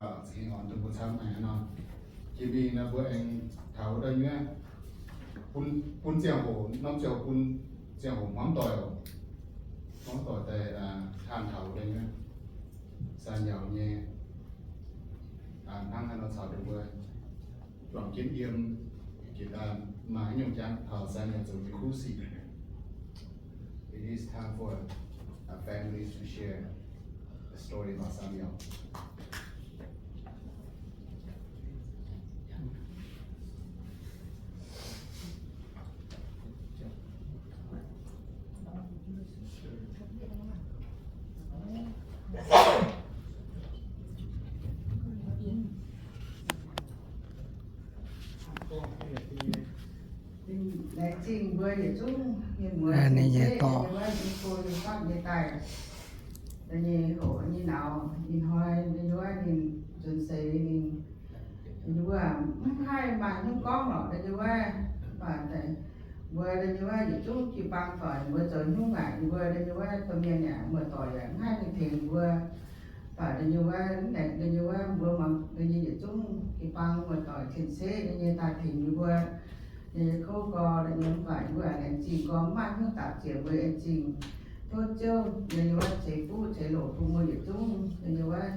Za'gengh oix duqv mbuo camv haic nor. Jiex mingh nor mbuo aengx taux wuov deix nyuoqv, bun, bun ziangh hoc, norm ziangh hoc bun ziangh hoc hmuangv doic oc. Hmuangv doic daaih, aa, taan taux wuov deix nyuoqv Saan Yauz nyei, aa, hnangv haaix nor caux ninh mbuo juangc jienv yiem, jiex daaih maaih haaix nyungc jangx taux Saan Yauz zoux nyei kuv sic. It is time for our families to share a story about Saan Yauz. Laengz zingh mbuo yietc zungv mienh muoz ninh nyei dorc, yie go yie fatv nyei daaih, da'nyeic hoc nyei nauz, ih hnoi yie wuov ninh nzuonx seix ninh, yie wuov mv haih maaih hnyouv gorngv lorqc, da'nyeic wuov, mv baac mbuo da'nyeic wuov yietc zungv jiu-baang doic mbuo zoux hnyouv ngaaic, yie wuov da'nyeic wuov domh mienh yaac muoz-doic yaac mv haih mingh tengx mbuo. Baac da'nyeic wuov, da'nyeic wuov mbuo muangx da'nyeic yietc zungv jiu-baang muoz-doic cien-ceqv da'nyeic daaih tengx yie mbuo. Da'nyeic kouv gorx da'nyeic mv baac yie mbuo laengz zingh gorx mv maaih hnyouv dapc ziec mbuo en zingh. Tov Ziouv da'nyeic wuov ceix fuqv ceix loc bun mbuo yietc zungv da'nyeic wuov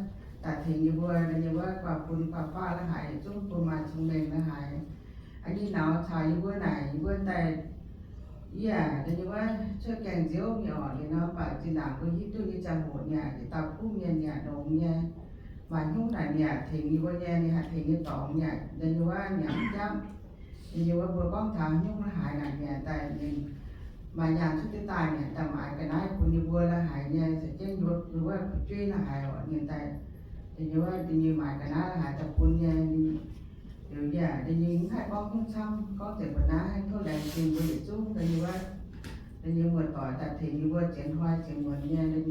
daaih tengx yie mbuo da'nyeic wuov guaax bun guaax baav la'haaix yietc zungv bun maaih cong-mengh la'haaix. A'nyeic nauz caux yie mbuo naaic yie mbuo daaih, yie da'nyeic wuov cuotv gaengh nziouv mingh oc, liuz nor baac zinh ndaangc mbuo hiuv duqv nyei ziangh hoc ninh yaac yietc dauh kuv mienh ninh yaac longx nyei, maaih hnyouv naaic ninh yaac tengx yie mbuo nyei, ninh haih tengx nyei dorngx ninh yaac da'nyeic wuov ninh yaac mv jangv. Da'nyeic wuov mbuo gorngv taux hnyouv la'haaix naaic ninh yaac daaih ninh maaih nyaanh cuotv duqv daaih ninh yaac daaih maaiz ga'naaiv bun yie mbuo la'haaix nyei, caux jienv yie mbuo fu'jueiv la'haaix oc ninh daaih, da'nyeic wuov da'nyeic maaiz ga'naaiv la'haaix daaih bun nyei. Liuz yie da'nyeic mv haih gorngv hnyouv camv, gorngv ziepc mbuo naaiv tov laengz zingh mbuo yietc zungv da'nyeic wuov, da'nyeic muoz-doic daaih tengx yie mbuo zienx hnoi zienx muonz nyei.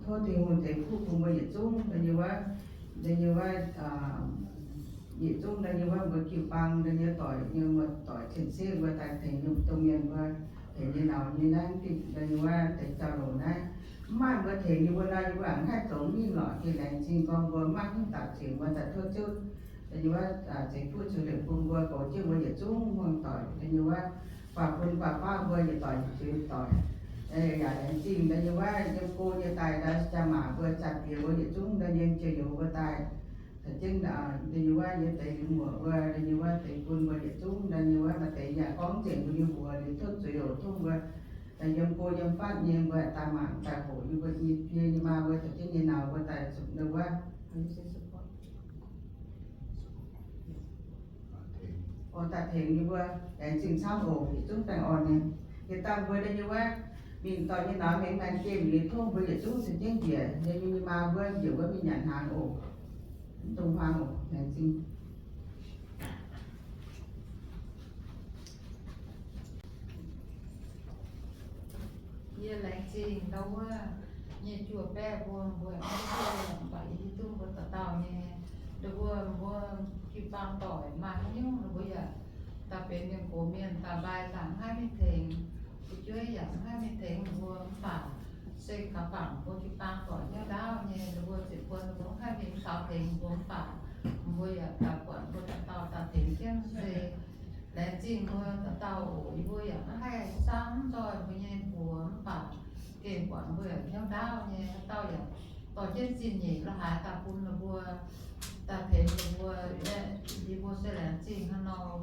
Tov Tin-Hungh ceix fuqv bun mbuo yietc zungv da'nyeic wuov, da'nyeic wuov, yietc zungv da'nyeic wuov mbuo jiu-baang da'nyeic doic nyei muoz-doic cien-ceqv mbuo daaih tengx nyei domh mienh mbuo, tengx nyei nauz nyei naaiv da'nyeic wuov deix jauv-louc naaiv. Mv maaih mbuo tengx yie mbuo nor, yie mbuo haih zoux mingh lorqc. Gengh laengz zingh gorngv mbuo mv maaih hnyouv dapc ziec mbuo daaih tov Ziouv da'nyeic wuov ceix fuqv ceix liepc bun mbuo, goux jienv mbuo yietc zungv muoz-doic da'nyeic wuov, guaax bun guaax baav mbuo yietc doic yietc zuiz doic. Yaac laengz zingh da'nyeic wuov yiem go nyei daaih, jaa-maac mbuo, jaa-diex mbuo yietc zungv da'nyeic jiex youz mbuo daaih, caux jienv da'nyeic wuov yiem deix lingh muoc mbuo da'nyeic wuov deix bun mbuo yietc zungv da'nyeic wuov maaih deix yaac gorngv nzengc mbuo nyei mbuox liuz tov zuiz oc, tov mbuo daaih yiem go yiem fatv nyei mbuo daaih mangc daaih hoqc yie mbuo nyei pie nyei maa mbuo caux jienv nyei nauz mbuo daaih zuqc da'nyeic wuov daaih tengx yie mbuo, laengz zingh camv oc, yietc zungv baengh orn nyei. Yietc dangh mbuo da'nyeic wuov mingh dorh nyei nauz hengx maengx gemh liuz tov mbuo yietc zungv caux jienv njiec yie nyei maa mbuo njiec wuov mingh nyanc hnaangx oc. Mv dungx huaang oc, laengz zingh. Yie laengz zingh ndau wuov nyei juoh baeqv mbuo, mbuo mv hiuv duqv, mv baac yie hiuv duqv mbuo dauh dauh nyei, ndau wuov mbuo jiu-baang doic maaih haaix nyungc ninh mbuo yaac daaih benx mienh gox mienh daaih mbaih daaih mv haih mingh tengx, fu'jueiv yaac mv haih mingh tengx ninh mbuo, mv baac se gaax bangc mbuo jiu-baang doic hnyouv ndaauv nyei, ninh mbuo ziepc buonc ninh mbuo mv haih mingh caux tengx ninh mbuo, mv baac ninh mbuo yaac daaih buatc mbuo dauh dauh daaih tengx jienv se laengz zingh mbuo dauh dauh oc. Yie mbuo yaac mv haih camv nzoih mbuo nyei mbuox, mv baac gengh buatc mbuo yaac hnyouv ndaauv nyei, haaix dauh yaac dorh jienv zingh nyeic la'haaix daaih bun ninh mbuo, daaih tengx ninh mbuo. Yie mbuo se laengz zingh haaix nor,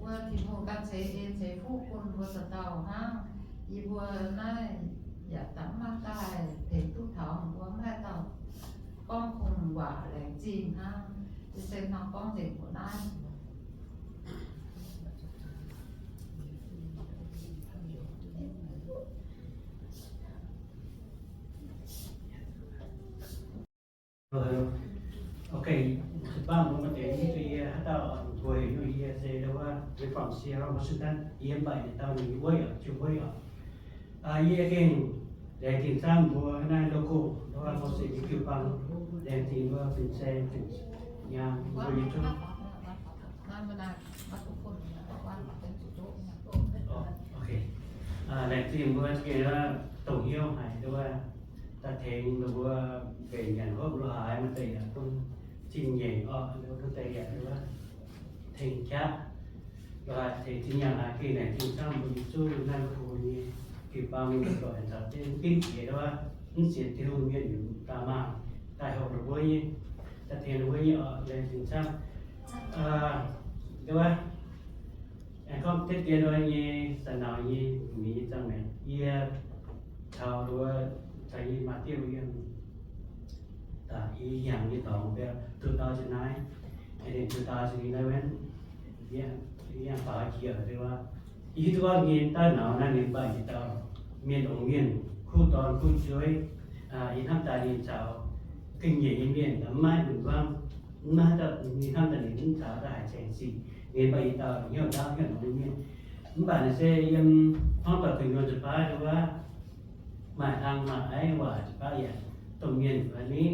wuov Tin-Hungh ganh ceix en ceix fuqv bun mbuo dauh dauh hnangv. Yie mbuo naaiv yaac daaih mv maaih daaih tengx duqv taux mbuo mv maaih dauh gorngv kungx waac laengz zingh hnangv. Yie se hnangv gorngv nzengc mbuo naaiv. Hello, hello. Okay, se bang mbuo maaih deix nyei yie haaix dauh nquaih nyei yie se wuov, we're from Seattle, Washington. Yie mv baac yietc dauh ninh wuov yaac jiu huov oc. Yie gengh laengz zingh camv mbuo naaiv local, wuov mbuo se jiu-baang, laengz zingh mbuo fin-saeng, fin-nyaanh, mbuo YouTube. Okay. Laengz zingh mbuo gengh dongh hnyouv haic wuov. daaih tengx ninh mbuo mbenc nyanc hopv lo haaix, maaih deix yaac bun zinh nyeic orqc, maaih deix yaac tengx qaqv lo haaix, tengx zinh nyaanh haaix gengh naaic zinh camv mbuo nyei zuqv naaiv mbuo nyei jiu-baang mienh doic caux jienv ginv jiex wuov, mv sienx Tin-Hungh mienh daaih maah, daaih hoqc ninh mbuo nyei, daaih tengx ninh mbuo nyei orqc, laengz zingh camv. Wuov, aengx gorngv deix dien wuov nyei, da'nauz nyei, mingh nyei zangc maengc, yie taux wuov, taux yie maaih diev mbuo yiem, daaih yie hnyangx nyei dorngx mbiauz two thousand nine, and then two thousand eleven, yie, yie faaux jiex wuov, yie hiuv duqv gorngv nyei daaih nauz naaiv ninh mv baac yietc dauh mienh ongx mienh kuv dorn kuv jueiv, yie hnamv daaih ninh caux ga'nyiec nyei mienh mv maaih win-wangv, mv maaih dauh, yie hnamv daaih ninh mv caux daaih haiz caengx sic, ninh mv baac yietc dauh hnyouv ndaauv hnyouv ongx nyei mienh. Mv baac naaic se yiem hnangv doic gu'nyuoz nzuqc baav wuov, maaih hlang maaih aiv waac nzuqc baav yaac domh mienh fai ni,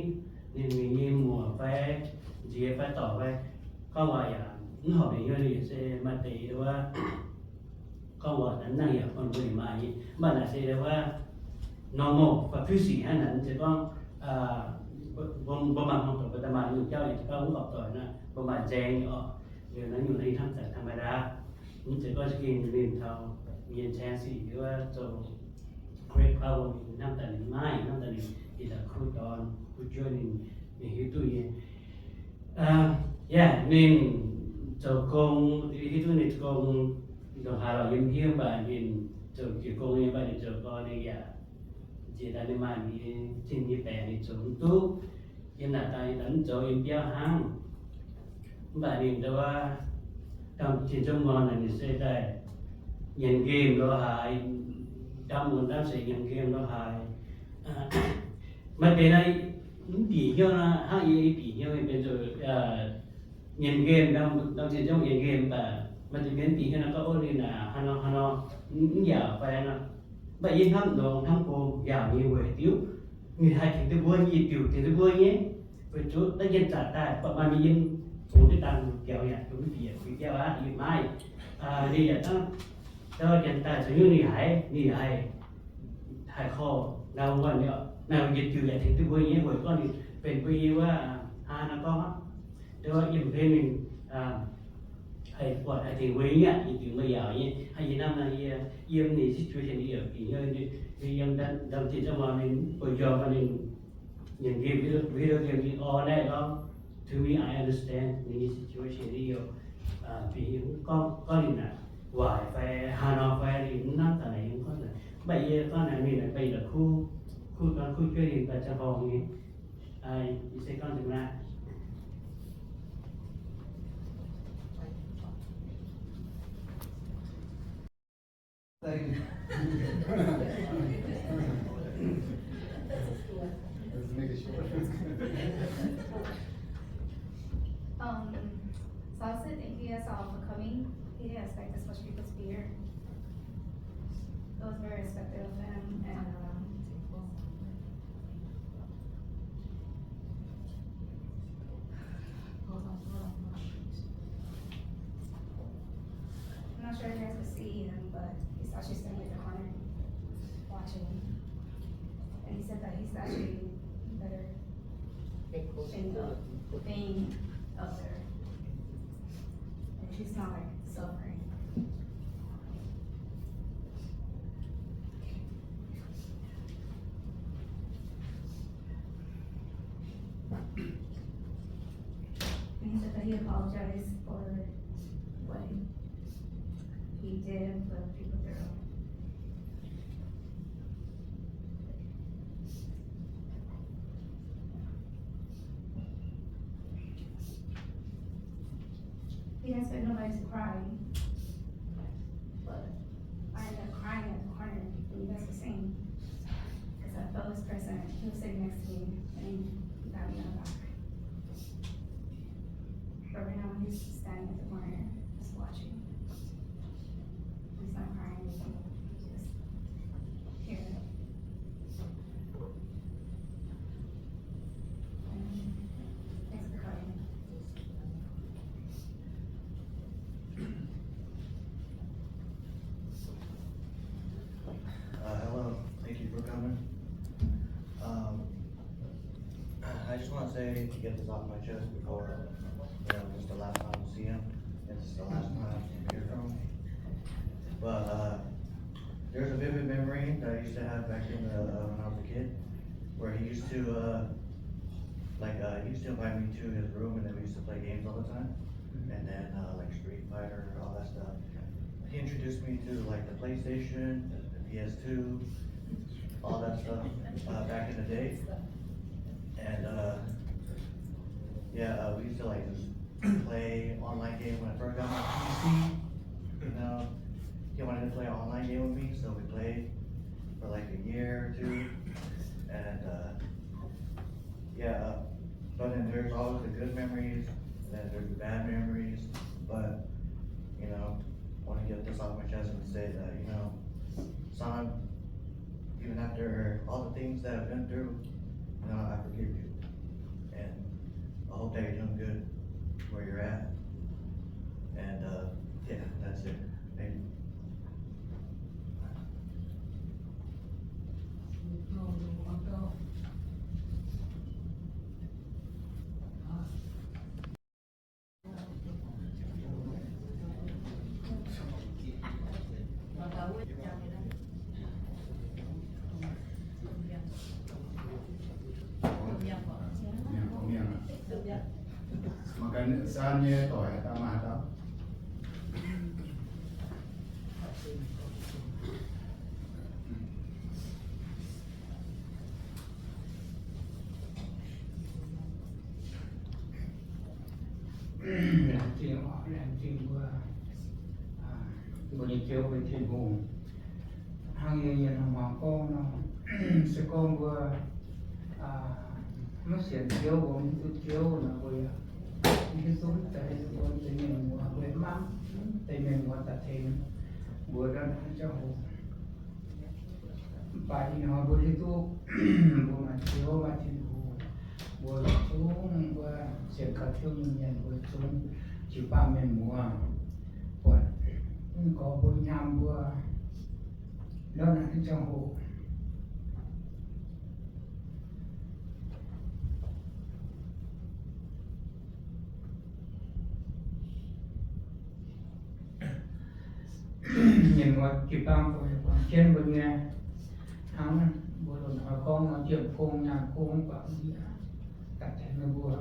ninh mingh nyei muoc fai nziex fai dorc fai gorngv waac yaac mv horpc ninh nyei, ninh se maaih deix wuov gorngv waac naaiv yaac bun mbuo ninh maaih nyei. Mv baac naaic se wuov normal fai ปกติ hnangv naaic, mv zeiz gorngv mbuo, mbuo mangc hmuangx doic mbuo daaih maaih nyungc jauv yaac gorngv mv gapv doic naaic, mbuo maaih nzaeng nyei orqc. Liuz naaiv nyungc naaiv hnamv daaih ธรรมดา, mv zeiz gorngv za'gengh ninh taux mienh caengx sic wuov zoux great power, ninh hnamv daaih ninh maaih, hnamv daaih ninh yietc dauh kuv dorn kuv jueiv ninh, ninh hiuv duqv nyei. Yaac ninh zoux gong, hiuv duqv ninh zoux gong ndongc haaix lorqc yie mv hiuv, mv baac ninh zoux jiez gong nyei, mv baac ninh zoux gong ninh yaac nziex daaih ninh maaih ninh zinh nyei baengc ninh zoux mv duqv. Yiem naaic daaih yie mv zoux yiem biauv hnangv. Mv baac ninh ndau wuov, dangh tin zungv ngorn naaic ninh se daaih nyanc nqemh lo haaix, ndamv mun ndamv seix nyanc nqemh lo haaix. Maaih deix naaiv mv bieqc hnyouv nor, hnangv yie bieqc hnyouv benx zuqc nyanc nqemh, ndamv tin zungv nyanc nqemh, mv baac maaih deix mienh mv bieqc hnyouv nor gorngv, ov, ninh naaic haaix nor haaix nor, mv yaauc fai nor. Mv baac yie hnamv longx hnamv gong yaauc nyei weic diuv, ninh haih tengx duqv mbuo nyei, yietc diuc tengx duqv mbuo nyei. Weic zuqc naaiv yiem zanc daaih buatc maaih mienh yiem fungx jienv dangh biaux yaac mv bieqc, bieqc biauv aqv, yie maiv, ninh yaac dangh, da'yietv daaih zoux nyungc ninh haiz, ninh haih, haih korv naaiv wuonh nyei, naaiv yietc diuc yaac tengx duqv mbuo nyei weic gorngv ninh benx mbuo nyei wuov, hnangv naaiv gorngv aqv. Nduov yiem hlen ninh haih buatc haih tengx mbuo nyei aqv, yietc diuc mbuo yaauc nyei. Hnangv yie hnamv naaiv yie yiem ninh situation yie yaac bieqc hnyouv, yiem ndamv tin zungv nor ninh buatc njormh ninh nyanc nqemh video game all night long. To me, I understand ninh nyei situation, yie bieqc hnyouv gorngv, gorngv ninh naaic waaic fai haaix nor fai ninh mv hnamv daaih naaic yie mv gorngv naaic. Mv baac yie gorngv naaic mingh naaic baac yie la'kuv, kuv dorn kuv jueiv ninh daaih ziangh hoc nyei. Yie se gorngv nzengc naaiv. Let's make it short. Um, so I would say thank you guys all for coming. We didn't expect this much people to be here. It was very respectful of them, and, um, I'm not sure if you guys can see him, but he's actually standing at the corner watching. And he said that he's actually better than the thing up there. And he's not, like, suffering. And he said that he apologized for what he, he did put people through. He didn't expect nobody to cry, but I ended up crying at the corner when you guys were singing. Because I felt his presence. He was sitting next to me, and he got me on the back. But right now, he's standing at the corner, just watching. He's not crying. He's just here. And thanks for coming. I just want to say to get this off my chest before, you know, this is the last time we'll see him. This is the last time we'll hear from him. But uh, there's a vivid memory that I used to have back in the uh, when I was a kid, where he used to uh, like uh, he used to invite me to his room, and then we used to play games all the time, and then uh, like Street Fighter, all that stuff. He introduced me to like the PlayStation, the P S two, all that stuff uh, back in the day. And uh, yeah, uh, we used to like just play online game when I first got my P C. You know, he wanted to play an online game with me, so we played for like a year or two. And uh, yeah, uh, but then there's always the good memories, and then there's the bad memories. But you know, I want to get this off my chest and say that you know, San, even after all the things that I've been through, you know, I forgive you. And I hope that you're doing good where you're at. And uh, yeah, that's it. Thank you. Mangc gaax San nyei doic haaix dauh maaih haaix dauh. Laengz zingh, laengz zingh mbuo, mbuo nyei Ziouv, mbuo nyei Tin-Hungh. Hnangv yie nyei hnangv muangx gorngv nor, se gorngv mbuo maiv sienx Ziouv, mbuo mv hiuv duqv Ziouv nor, mbuo yaac mv hiuv duqv deix, mbuo deix mienh muoz, mbuo maiv deix mienh muoz daaih tengx mbuo ndortv naaiv ziangh hoc. Mv baac ih hnoi mbuo hiuv duqv mbuo maaih Ziouv, maaih Tin-Hungh, mbuo yietc zungv mbuo sienx kaux Ziouv nyei mienh, mbuo zungv jiu-baang mienh muoz, buatc mv gorx mbuo nyaam mbuo ndortv naaiv ziangh hoc. Mienh muoz jiu-baang buatc jienv mbuo nyei, hnangv mbuo loz-hnoi gorngv nor, jiem-gong nyaanh gong, buatc mbuo daaih tengx ninh mbuo.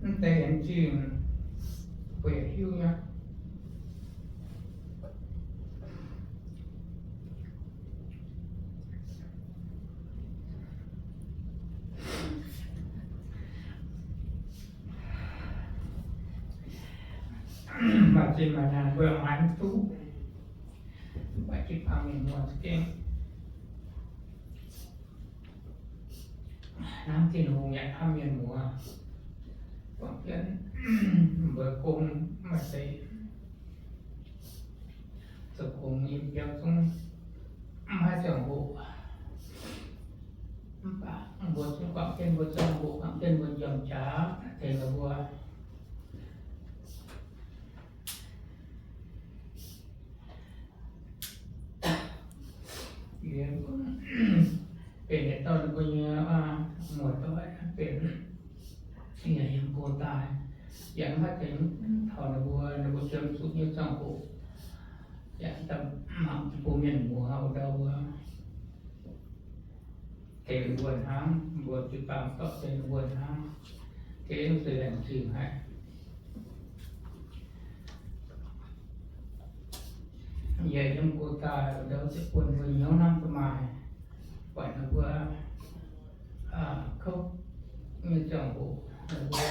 Mv deix yienx zingh mbuo yaac hiuv nyei. Maaih zinh maaih nyaanh mbuo maiv duqv, mv baac jiu-baang mienh muoz za'gengh hnamv Tin-Hungh yaac hnamv mienh muoz. Guangc jienv mbuo gong maaih deix zoux gong yiem biauv zungv maiv ziangh hoc, mv baac mbuo zungv guangc jienv mbuo ziangh hoc, guangc jienv mbuo nziaamv jaax tengx mbuo. Yie benx yietc dauh ninh mbuo nyei muoz-doic benx, yaac yiem go daaih, yaac maiv tengx taux ninh mbuo, ninh mbuo jiem zuqc nyei ziangh hoc, yaac mangc bun mienh muoz wuov dauh wuov. Tengx ninh mbuo hnangv, mbuo jiu-baang dorh tengx ninh mbuo hnangv, tengx se laengz zingh haic. Yie yiem go daaih ndau ziepc buonc mbuo hnyouv hnamv duqv maaih, buatc ninh mbuo kouv nyei ziangh hoc, ninh mbuo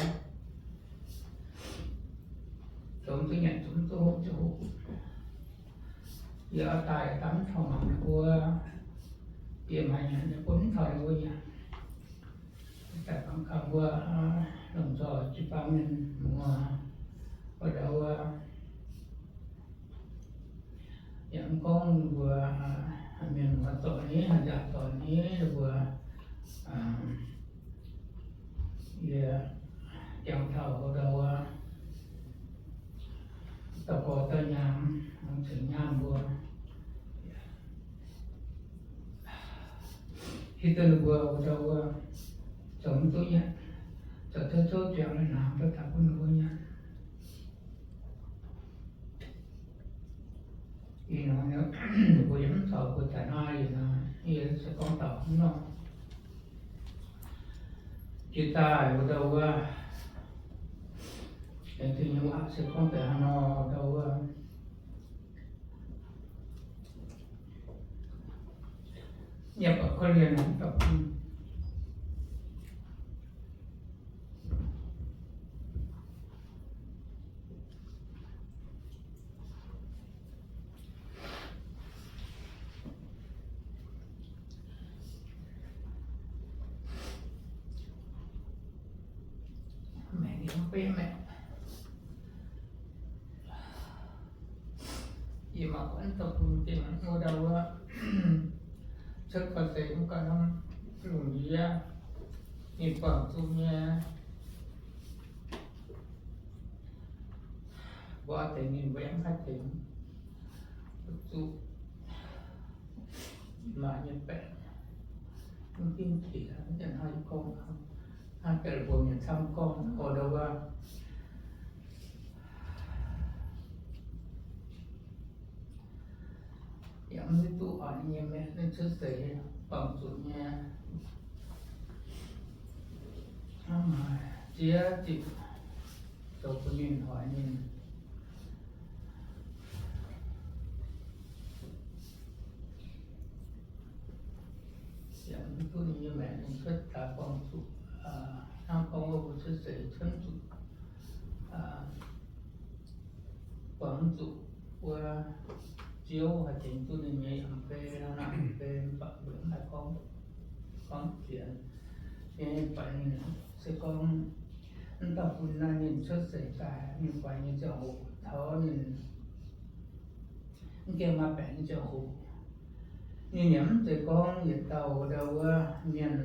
zomx duqv nyanc, zomx duqv hopv ziangh hoc. Yie oix daaih daaih mv taux mangc ninh mbuo, yie maaih nyanc yie bun mv taux ninh mbuo nyanc. Daaih kangv kangv mbuo lomh nzoih jiu-baang mienh muoz, wuov dauh wuov, yaac mv gorngv mbuo Mienh muoz doic ni, haaix zanc doic ni mbuo, yie jangx taux ndau wuov, dauh gorx dauh nyaam, cingx nyaam mbuo, hiuv duqv ninh mbuo ndau wuov, zoux mv duqv nyanc, zoux cuotv zouv ziangx naaic hnaangx duqv daaih bun ninh mbuo nyanc. Ih hnoi ninh mbuo yaac mv caux mbuo daaih naaiv, yie se gorngv taux haaix nor. Jiex daaih wuov ndau wuov, aengx tengx nyei waac se gorngv daaih haaix nor ndau wuov. Yaac baac korv-lienh daaih bun maengc yiem beiv maengc. Yie mangc wuov dauh bun dingc wuov ndau wuov, cuotv gau deix mv ganh hnamv lungh ndiev, ninh buangh zuqc nyei. Mbuo deix ninh mbuo yaac mv haih tengx zuqc maaih nyei baengc, mv ginv qiex, mv hnangv yie gorngv, hnangv deix mbuo mienh camv gorngv oc ndau wuov. Yaac mv hiuv duqv oix ninh nyei maengc ninh cuotv seix buangh zuqc nyei, hnangv maaih ziex diuc zoux bun ninh hoic ninh. Yaac mv hiuv duqv ninh nyei maengc ninh cuotv daaih buangh zuqc, hnangv gorngv wuov mbuo cuotv seix cuotv zuqc, buangh zuqc wuov ziouv haih tengx duqv ninh nyei yaac mv bei, hnangv naaic mv bei, mv baac mbuo mv haih gorngv, gorngv fienx nyei. Mv baac ninh se gorngv mv dauh bun naaiv ninh cuotv seix daaih, ninh faix nyei ziangh hoc taux ninh mv gaengh maaih baengc nyei ziangh hoc, ninh yaac mv zeiz gorngv yietc dauh ndau wuov mienh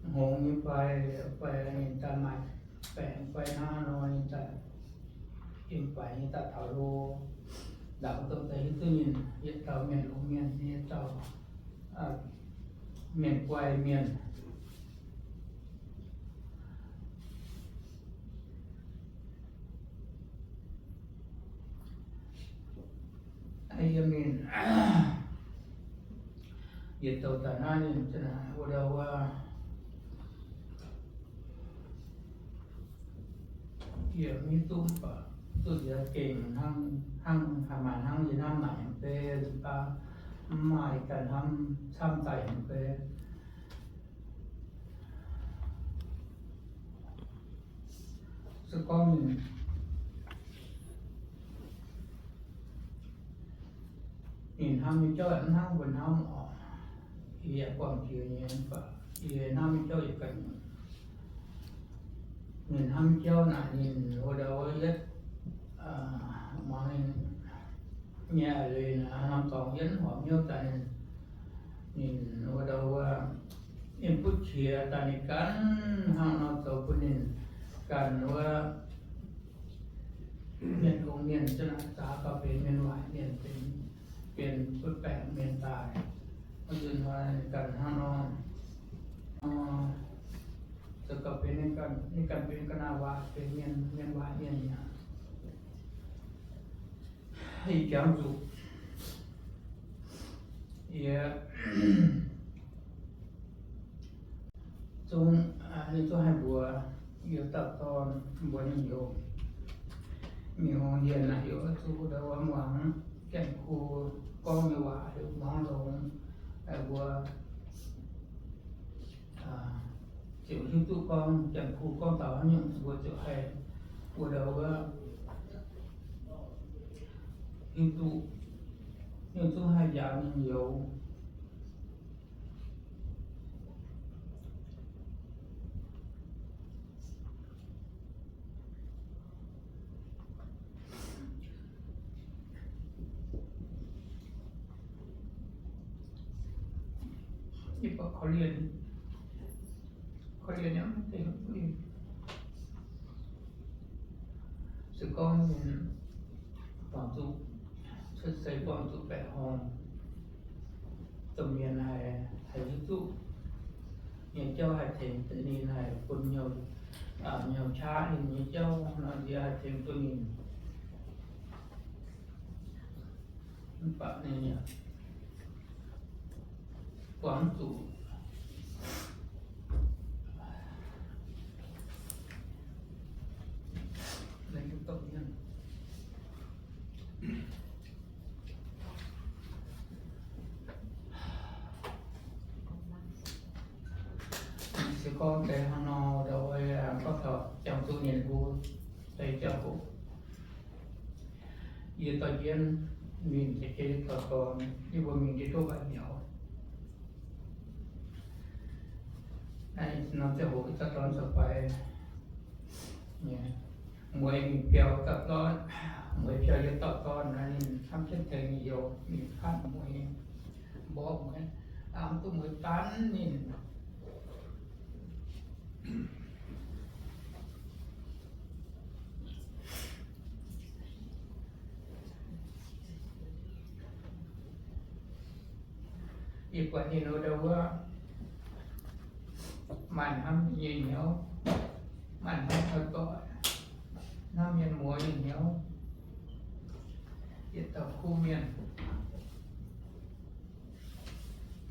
hngongx nyei fai, fai ninh daaih maaih baengc fai hnangv nor ninh daaih yiem faix nyei daaih taux lo. Ndaangc dongh deix hiuv duqv ninh yietc dauh mienh longx mienh, yietc dauh mienh guai mienh. Yiem ninh yietc douc daaih naaiv ninh wuov ndau wuov, yie mv hiuv duqv mv baac duqv nziex gengh hnangv, hnangv haaix maaih hnangv yie hnamv naaic yaac mv bei, mv maaih ganh hnamv camv daaih yaac mv bei. Se gorngv ninh, ninh hnamv nyei jauv yaac mv hnangv mbuo hnamv oc. Yie yaac buangh jiex nyei, mv baac yie hnamv nyei jauv yaac ganh nyungc. Ninh hnamv jauv naaic ninh wuov ndau wuov yietv, muangx ninh nyei a'leiz naaic hnamv dorngx yietv horpc hnyouv daaih ninh, ninh wuov ndau wuov, ninh butv qiex daaih ninh ganh hnangv nor zoux bun ninh ganh wuov mienh hungh mienh za'naaic zaax gauh benx mienh waaic mienh, benx, benx butv baengc mienh daaih. Wuov nzunc hnoi ninh ganh hnangv nor zoux gauh benx ninh ganh, ninh ganh benx ga'naaiv waaic, benx mienh, mienh waaic mienh mi'aqv. Ih jangx zuqc yie zungv, ninh zungv haih mbuox yie dauh dorn mbuox ninh youz. Mingh hungh hienh naaic youz zuqc ndau wuov muangx Janx-Kuh gorngv nyei waac heuc muangx longx, mbuo ziouc hiuv duqv gorngv Janx-Kuh gorngv taux haaix nyungc mbuo ziouc haih wuov ndau wuov hiuv duqv, ninh zungv haih njaaux ninh youz. Yie buatc korv-lienh, korv-lienh nyei mv deix, se gorngv ninh buangh zuqc, cuotv seix buangh zuqc baeqc horngh, domh mienh haiz, haiz hiuv duqv nyei jauv haih tengx ninh, haiz bun hnyouv, hnyouv qaqv ninh nyei jauv nor, yie haih tengx bun ninh. Mv baac ninh buangh zuqc. Se gorngv deix hnangv nor, ndau wuov gorngv taux jangx zuqc nyei mbuo deix ziangh hoc, yie dorh jienv mingh jiex jienv taux dorn, yie mbuo mingh jienv tov ganh hnyouv. Naaiv norm ziangh hoc yie dorh dorn ziouc faix, mueiz mingh biaux dauh dorn, mueiz biaux yie dauh dorn, naaiv ninh hnamv jienv tengx youz mingh patv mueiz, mborqv mueiz, lamh duqv mueiz daanv ninh. Yie buatc ninh wuov ndau wuov maaih hnamv nyei hnyouv, maaih hnamv taux doic, hnamv mienh muoz nyei hnyouv, yietc dauh kuv mienh.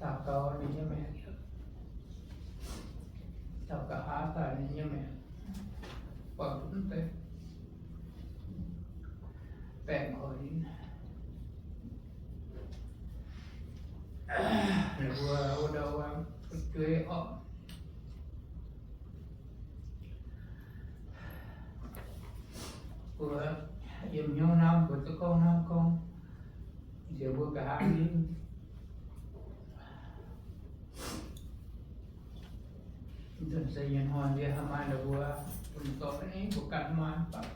Daux gaux ninh nyei maengc, daux gaux aav daaih ninh nyei maengc, buatc mv deix baengc oc. Ninh mbuo wuov ndau wuov fu'jueiv orqc, mbuo yiem hnyouv hnamv, mbuo za'gengh hnamv gorngv, nziex mbuo nqa'haav, nzunc se nyei hnoi ndiev hnamv maaih ninh mbuo bun dorh mbuo ganh maaih mv baac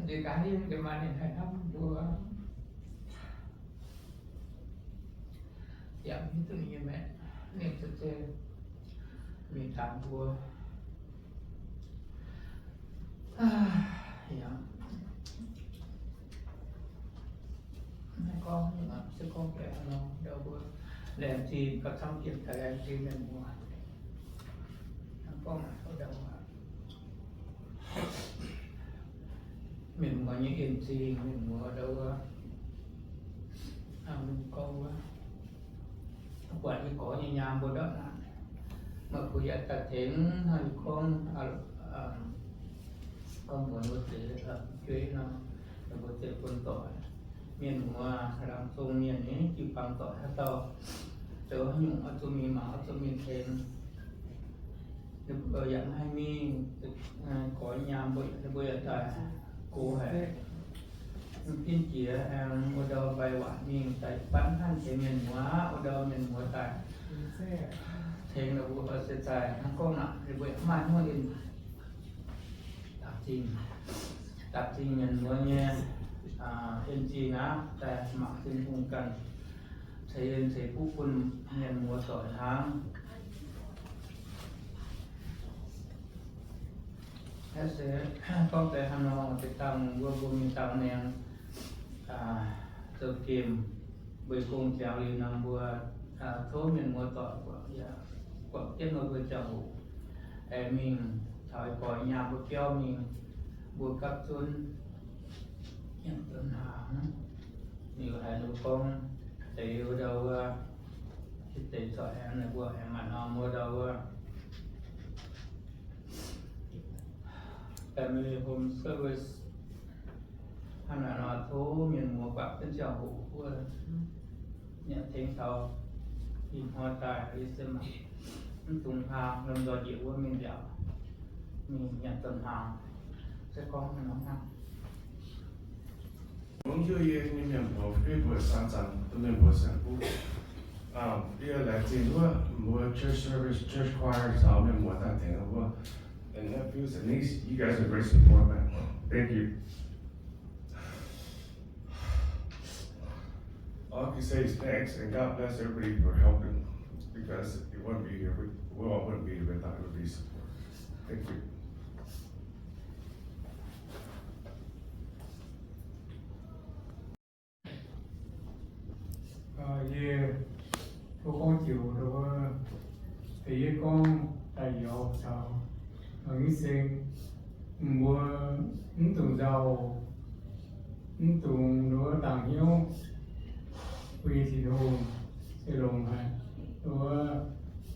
nziex gaax yie maaih ninh haih hnamv mbuo. Yaac mv hiuv duqv nyei maengc, ninh se zeiz mingh taux mbuo. Yaac naaiv gorngv, se gorngv baeqc nor, ndau mbuo laengz zingh gauh camv jienv daaih laengz zingh mienh muoz. Gorngv ndau mienh muoz nyei en zingh, mienh muoz ndau wuov, gorngv wuov, buatc nyei gorx nyei nyaam mbuo ndortv naaic, meih mbuo yaac daaih tengx hnangv gorngv, gorngv mbuox mbuo deix fu'jueiv nor, mbuo deix bun doic, mienh muoz, laangz zong mienh nyei jiu-baang doic haaix dauh zoux haaix nyungc oix zuqc mingh mangc, oix zuqc mingh tengx. Ninh mbuo yaac maiv haih mingh, gorx nyaam mbuo, ninh mbuo yaac daaih gox haic. Mv ginv jiex aengx wuov ndau mbaih waac mingh daaih fatv hnangv tengx mienh muoz, wuov ndau mienh muoz daaih tengx ninh mbuo se daaih hnangv gorngv naaic, ninh mbuo yaac maaih hnyouv en dapc zingh, dapc zingh mienh muoz nyei en zingh aqv, daaih mangc Tin-Hungh ganh ceix en ceix fuqv bun mienh muoz doic hnaangx. Naaiv se gorngv deix hnangv nor, deix dangh mbuo, mbuo mingh dangh nengx zoux gemh, weic gong ziangx liuz nor mbuo tov mienh muoz doic guangc jienv meih mbuo ziangh hoc, aengx mingh taux ih gorx nyaam mbuo biauv mingh, mbuo gapv zunv nyanc zunv hnaangx. Liuz haiz ninh mbuo gorngv deix wuov ndau wuov, deix corc aengx ninh mbuo aengx maaih norm wuov ndau wuov family home service. Hnangv naaic nor tov mienh muoz guangc jienv ziangh hoc wuov, nyanc tengx taux ih hnoi daaih yie se mv dungx hlang, lomh nzoih njiec wuov mingh mbiaauc, mingh nyanc domh hnaangx. Se gorngv hnangv nor hnangv. Longx hnyouv yie nyei mienh mbuo, fiev mbuo saeng zaangc, mienh mbuo saeng-kuv. Yie laengz zingh wuov mbuo church service, church choir caux mienh mbuo daaih tengx mbuo. And nephews and niece, you guys are great support, man. Thank you. All I can say is thanks and God bless everybody for helping, because you wouldn't be here, we, we all wouldn't be here without everybody's support. Thank you. Yie tov gorngv joux wuov, deix yie gorngv daaih yaac caux Nyiv Seng, mbuo mv dungx nzauh, mv dungx nduov dangc hnyouv, bun nyei Tin-Hungh se longx haic. Nduov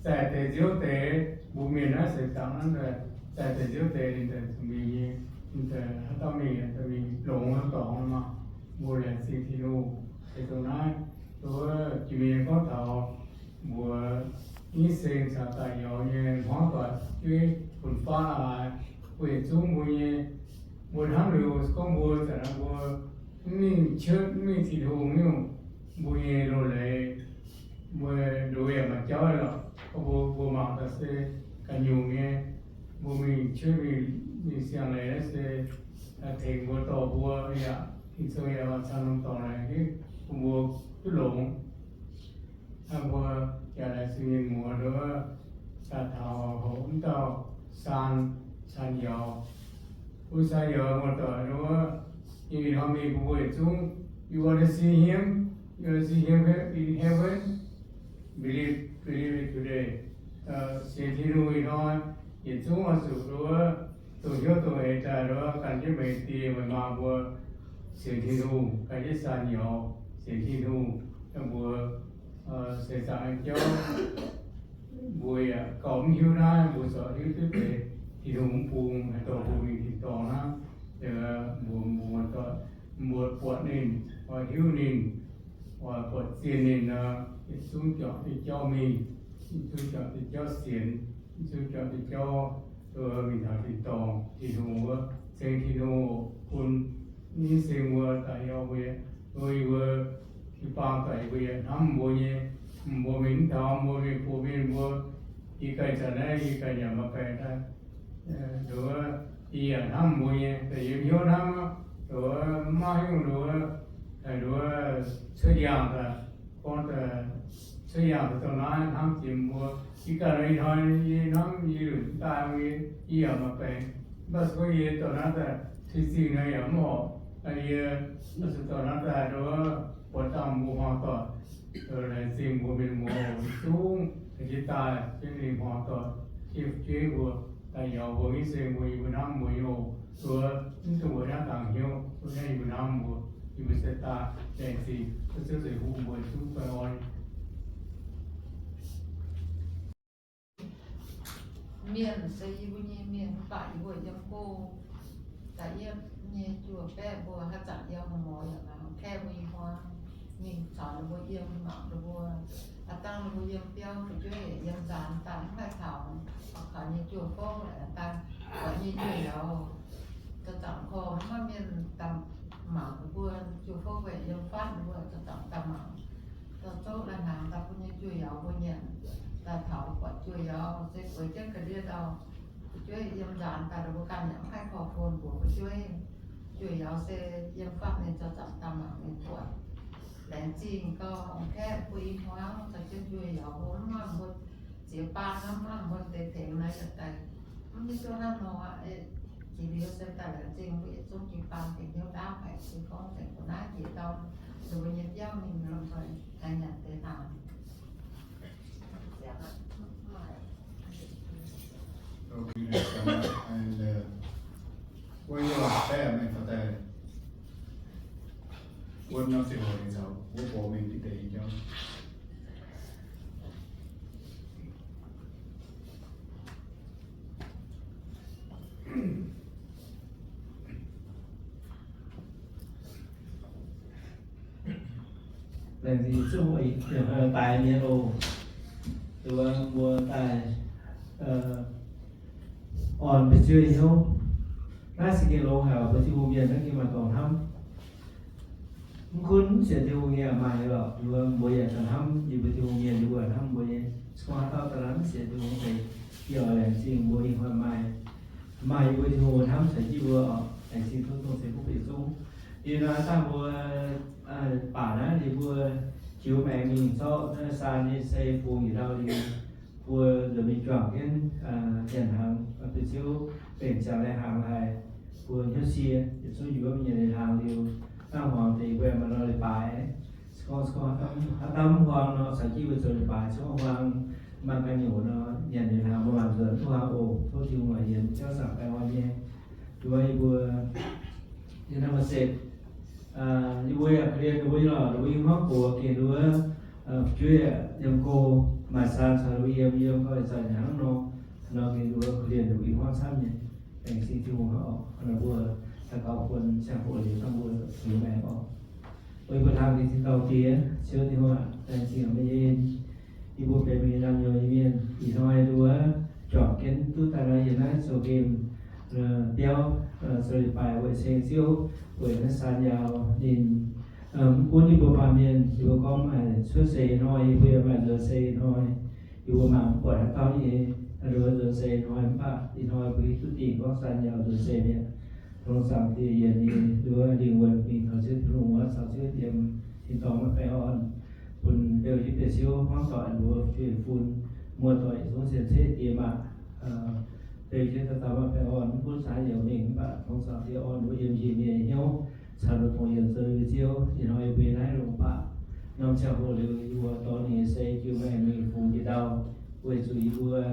zaih deix nziouv deix, mbuo mienh naaiv seix zaangc naaiv, zaih deix nziouv deix ninh daaih zuqc mingh nyei, ninh daaih haaix dauh mingh, daaih mingh longx dorngx maah. Mbuo laengz zingh Tin-Hungh se dongh naaiv. Nduov jiex mingh gorngv taux mbuo Nyiv Seng caux daaih yaac nyei hmuangv doic jueiv fun-faqv laaix, mbuo yietc zungv mbuo nyei, mbuo hnamv liuz gorngv mbuo zanc naaiv mbuo mv mingh cuotv, mv mingh Tin-Hungh nyungc, mbuo nyei loz-leiz, mbuo nduov yaac maaih jauv lorqc. Gorngv mbuo, mbuo mangc daaih se ganh nyungc nyei, mbuo mingh cuotv mingh, mingh siang-leiz naaiv se tengx mbuo dorh mbuo yaac, Ging-Sou yaac caux norm dorngx naaic bun mbuo duqv longx. Hnangv mbuo yaac laengz zingh mienh muoz nduov, daaih taux hoc mv dauh Saan, Saan Yauz. Bun Saan Yauz muoz-doic nduov, yie ih hnoi mingh bun mbuo yietc zungv, you wanna see him? You wanna see him in heaven? Believe, believe it today. Sienx Tin-Hungh ih hnoi yietc zungv oix zuqc nduov, dongh hnyouv dongh eix daaih nduov, gan jienv meih die meih maa mbuo sienx Tin-Hungh, gan jienv Saan Yauz sienx Tin-Hungh, mbuo seix zaangc nyei jauv. Mbuo yaac gauh mv hiuv naaiv, mbuo corc hiuv duqv deix Tin-Hungh mv bung haih dorh mbuo mingh tin-dorngh hnangv. Mbuo, mbuo, mbuo buatc ninh, oix hiuv ninh, oix buatc zien ninh nor, yietc zungv juangc diuh jauv mingh, yietc zungv juangc diuh jauv sienx, yietc zungv juangc diuh jauv mingh taux tin-dorngh. Tin-Hungh wuov, ceng Tin-Hungh bun Nyiv Seng mbuo daaih yaac mbuo, mbuo yie mbuo jiu-baang daaih yie mbuo yaac hnamv mbuo nyei, mbuo mingh mv taux, mbuo mingh bun mienh mbuo, yie ganh zanc naaiv yie ganh yaac maaih baengc daaih, nduov, yie yaac hnamv mbuo nyei, daaih yie hnyouv hnamv, nduov, mv maaih haaix nyungc nduov, nduov, cuotv yangh daaih, gorngv daaih cuotv yangh daaih dongh naaiv hnamv jiex mbuo. Yie ganh ih hnoi yie hnamv yie lunc daaih, yie yaac maaih baengc, mv baac se gorngv yie dongh naaiv daaih cing-zingh nor yaac mv horpc. Yie zuqc dongh naaiv daaih nduov, buatc dangh mbuo hmuangx doic, laengz zingh mbuo mienh muoz zungv, daaih jienv daaih jienv ninh hmuangx doic, jienv fu'jueiv mbuo, daaih yaac mbuo Nyiv Seng mbuo, yie mbuo hnamv mbuo nyei oc. Nduov, mv dungx mbuo hnamv dangc hnyouv, mbuo hnamv yie mbuo hnamv mbuo, yie mbuo se daaih laengz zingh, mbuo ziouc zuqc hungh mbuo zungv baengh orn. Mienh se yie mbuo nyei mienh, mv baac yie mbuo yiem go da'yietv nyei juoh baeqv mbuo haaix zanc yiem mbuo yaac mangc kaeqv mbuo nyei hmuangx, mingh caux ninh mbuo yiem, mangc ninh mbuo, aa, dangh ninh mbuo yiem biauv fu'jueiv yiem nzaanx daaih mv haih taux, mangc kaux nyei juoh fouv daaih, buatc nyei juoh yauz, za'zaangc korv mv maaih mienh daaih mangc ninh mbuo, juoh fouv weic yiem fatv ninh mbuo za'zaangc daaih mangc. Daaih zouv lai-hnaangx daaih bun nyei juoh yauz mbuo nyanc, daaih taux buatc juoh yauz se bueix jienv ga'ndiev ndau, fu'jueiv yiem nzaanx daaih ninh mbuo ganh yaac mv haih korv-fon mbuox fu'jueiv. Juoh yauz se yiem fatv ninh za'zaangc daaih mangc ninh buatc. Laengz zingh gauh mangc kaeqv mbuo i hmuangx caux jienv juoh yauz mbuo mv mangc mbuo ziex baan hnamv mangc mbuo deix tengx naaiv yaac daaih mv hiuv duqv hnangv nor aqv. Jiex liuz se daaih laengz zingh mbuo yietc zungv jiu-baang dingc hnyouv ndaauv haic, se gorngv deix mbuo naaiv jiex ndau, ninh mbuo nyei biauv mingh lomh nzoih nyanc deix hnaangx. Laengz zingh zuqc daaih mienh oc. Nduov mbuo daaih orn mbuo Ziouv nyei hnyouv. Naaiv se gengh longx haic, mbuo Tin-Hungh mienh naaiv gengh maaih dorngx hnamv. Mv gunv mv sienx Tin-Hungh nyei maaih lorqc, mbuo yaac hnamv yie mbuo Tin-Hungh mienh, yie mbuo hnamv mbuo nyei. Se gorngv haaix dauh daaih hnamv mv sienx Tin-Hungh, yie oix laengz zingh mbuo ih hnoi maaih, maaih yie mbuo Tin-Hungh hnamv caux jienv mbuo oc. Laengz zingh tov dongh se kuv bieqc zungv. Yie nor dangh mbuo baac naaiv ninh mbuo jiu maengx mingh zorqv naaiv saan nyei sei bungx yietc ndau liuz, mbuo nzuonx mingh juangc jienv nyanc hnaangx, bieqc ziouv bengc ziangx lai hnaangx haic, mbuo hnyouv sie, yietc zungv yie mbuo nyanc liuz hnaangx liuz, dangh hmuangx deix mbuo maaih nor leiz-baaix. Se gorngv, se gorngv haaix dauh mv huaang nor, caux jienv mbuo zoux leiz-baaix. Se gorngv huaang maaih ganh nyungc nor, nyanc liuz hnaangx mbuo mangc nzuonx mv huaang oc. Tov Tin-Hungh yienx jauv zaangc baengh orn nyei. Nduov yie mbuo, yie naaiv mbuo setv, yie mbuo yaac korv-lienh ninh mbuo nyei lorqc, ninh mbuo i hmuangv gox gengh nduov, fu'jueiv yiem go, maaih saan caux ninh mbuo yiem, yiem gau zanc hnangv nor, nor gengh nduov korv-lienh ninh mbuo i hmuangv camv nyei. Laengz zingh Tin-Hungh hnangv oc. Nor mbuo daux gaux bun ziangh hoc liuz dangh mbuo ziux maengx oc. Weic bun hlang deix tin-dorngh diex, Ziouv Tin-Hungh aac, laengz zingh meih nyei en. Yie mbuo benx meih nyei naamh nyouz nyei mienh. Ih hnoi nduov juangc jienv duqv daaih nor yiem naaiv zoux gemh biauv zoux leiz-baaix weic ceng Ziouv, weic naaiv saan njaaux ninh. Mv gunv yie mbuo baamh mienh, yie mbuo gorngv maaih cuotv seix hnoi, yie mbuo yaac maaih nzuonx seix hnoi. Yie mbuo mangc mv buatc haaix dauh nyei nduov nzuonx seix hnoi, mv baac ih hnoi mbuo hiuv duqv dingh gorngv saan njaaux nzuonx seix mi'aqv. Tov Zaangc Diex yienc ninh nduov lingh wuonh mingh taux Ziouv Tin-Hungh wuov, caux Ziouv yiem tin-dorngh maaih baengh orn, bun beu jienv bieqc Ziouv hmuangv doic nduov fu'jueiv fun, muoz-doic yietc zungv cien-ceqv diex maac, beu jienv dauh dauh maaih baengh orn, mv gunv haaix nyungc mingh, mv baac tov Zaangc Diex orn wuov yiem yie nyei hnyouv, caux nduov dongh yiem zoux Ziouv. Ih hnoi yie mbuo naaiv longc baac norm ziangh hoc liuz, yie mbuo dorh ninh nyei sei jiu maengx mingh fungx njiec ndau, weic zuqc yie mbuo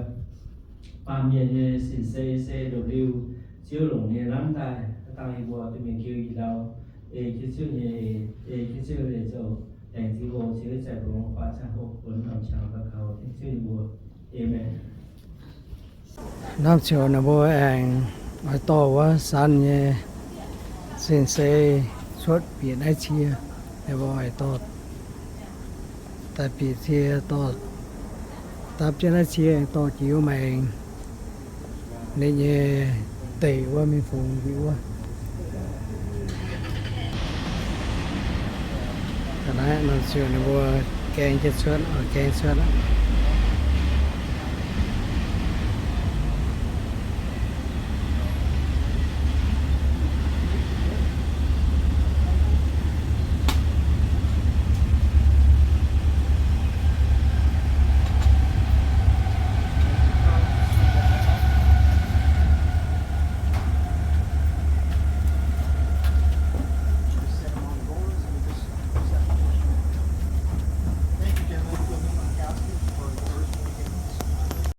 baamh mienh nyei sin-sei se ndopv-liuh, Ziouv longc nyei nanv daaih dangh yie mbuo duqv mingh jiu njiec ndau. Ei jienv Ziouv nyei eix, ei jienv Ziouv nyei leiz zoux. Laengz zingh oc. Ziouv zaangc mbuo longc baac ziangh hoc bun norm qangx daux gaux tengx Ziouv yie mbuo. Aamen. Norm ziouc ninh mbuo aengx oix dorh wuov San nyei sin-sei cuotv bieqc naaiv cie. Ninh mbuo oix dorh daaih bieqc cie dorh, dapv jienv naaiv cie dorh jiu maengx ninh nyei deic wuov mingh fungx njiec wuov. Ga'naaiv norm ziouc ninh mbuo gaeng jienv cuotv, gaeng cuotv aqv.